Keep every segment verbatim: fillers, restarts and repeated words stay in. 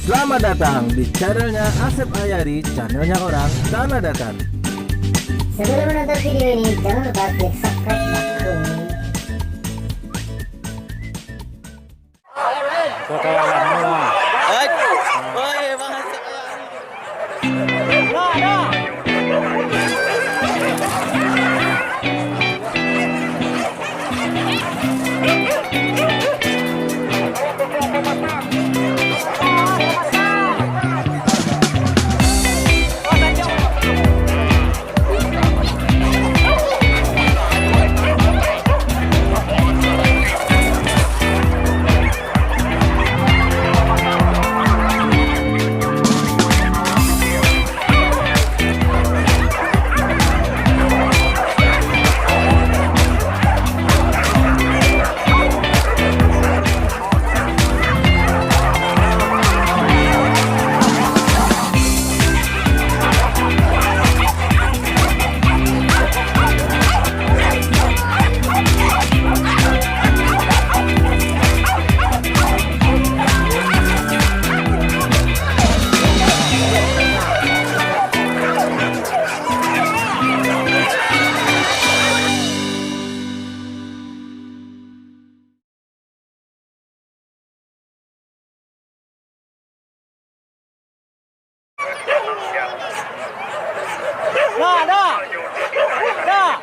Selamat datang di channelnya Asep Ayari, channelnya orang Tanah Datar. Sebelum menonton video ini, jangan lupa klik subscribe dan komen. Kota Lama. Hai. Oi, Bang Asep. Dah, dah. Dah.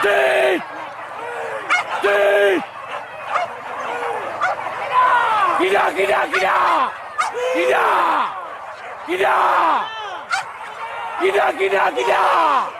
Di! Di! Kida, kida, kida! Kida! Kida! Kida, kida, kida!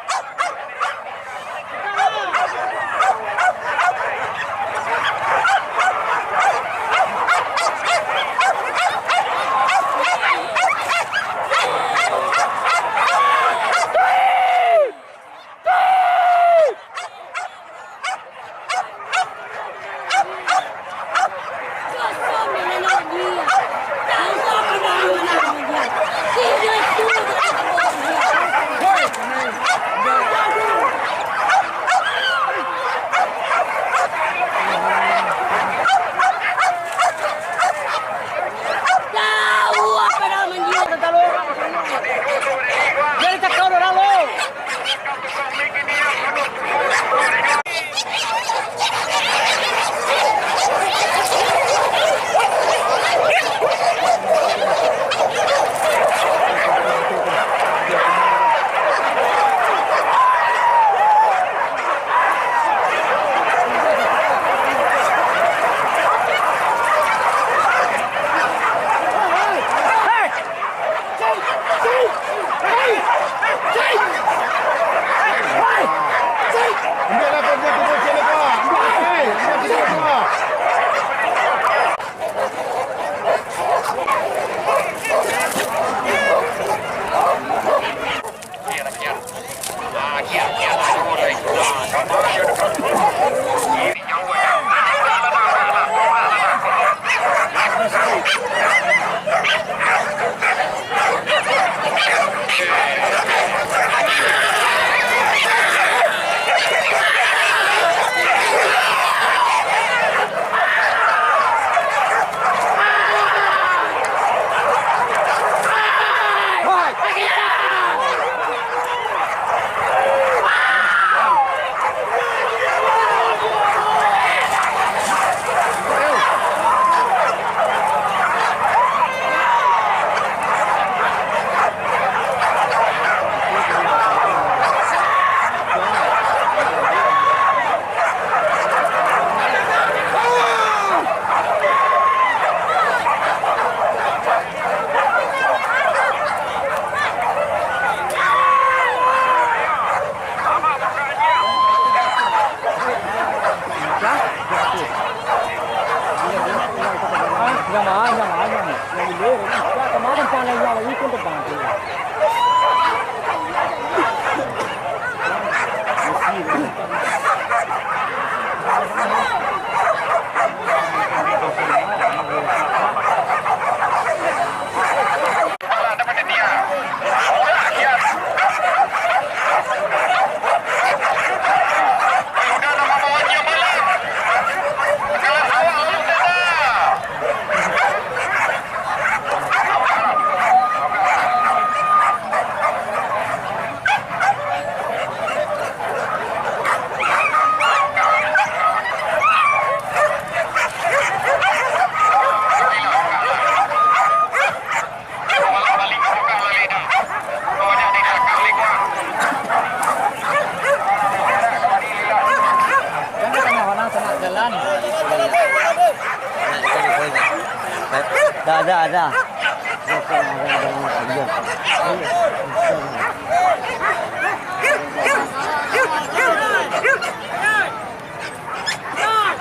Dah, dah, dah.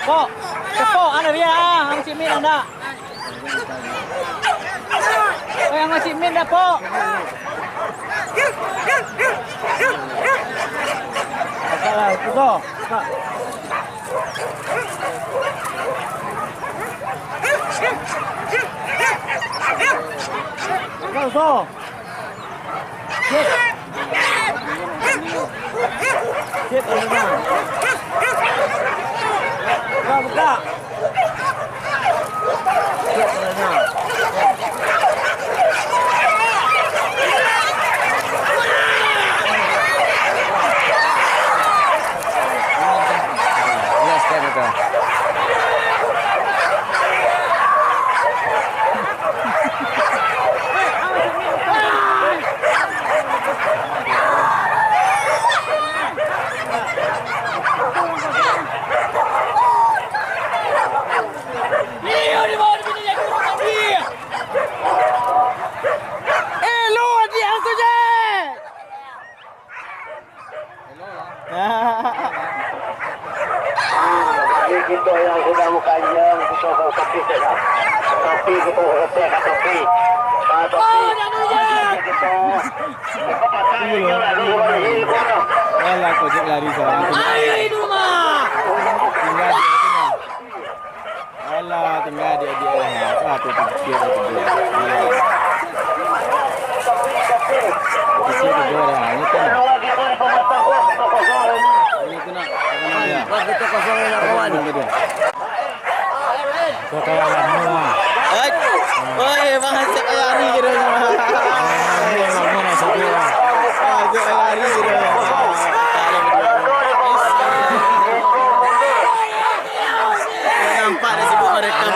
Pok, tepok, anu dia, ah, ang cimin anda. Eh, ang cimin dah, Pok. Salah, itu tu. Kau so. Sip. Sip, Alina. Buka, buka. Sip, Alina. Jelaskan itu. Elok adiak angku, Jack! Jadi kito yang sudah mukajang, kito ka tapi saja. Tapi kito ka tapi, ka tapi. Ka tapi. Kito. Alah, kau Jack lari seorang tu. Ayo, itu mah. Tinggal dia tu mah. Alah, tinggal dia, dia lah. Ah, tu, tu, dia, dia, dia. Alah. Itu tu dia lah. Ini kan. Ini tu nak. Apa nama dia? Wah, kita kosong ni nak kawan. Ini dia. Kau kawan lama. Oi. Oi, Bang Hansip lari ke dia? Ini lama masuk dia. Ah, dia lari ke dia. Nampak dah sibuk merekam.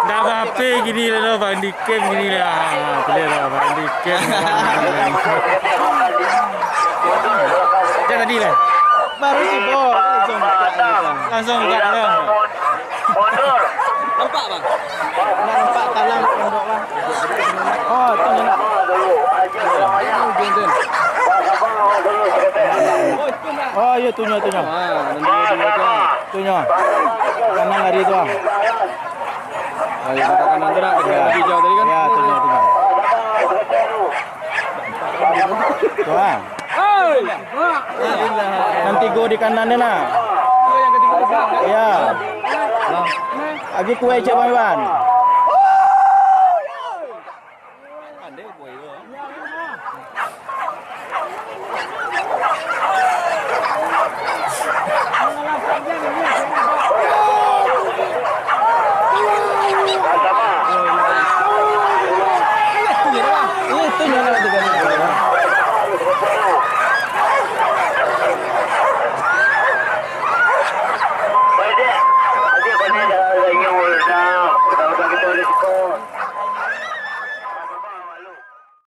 Dah bape gini lah, Bang Dikem gini lah. Ah, clear lah, Bang Dikem. Dah tadi lah. Baru sibuk, langsung buka, langsung buka lah. Mundur. Nampak, Bang? Nak nampak talang pondok, Bang. Oh, tu nyo nak. Oh, iyo, tu nyo, tu nyo. Ah, nanti dulu tu. Tu nyo. Kanan lari tu, ah. Ah, yang kat kanan tu nak, dekat hijau tadi kan? Ya, tu nyo, tu nyo. Tu, ah. Nan tigo di kanan tu nah. Ya. Lagi kuek cek Bang Iwan.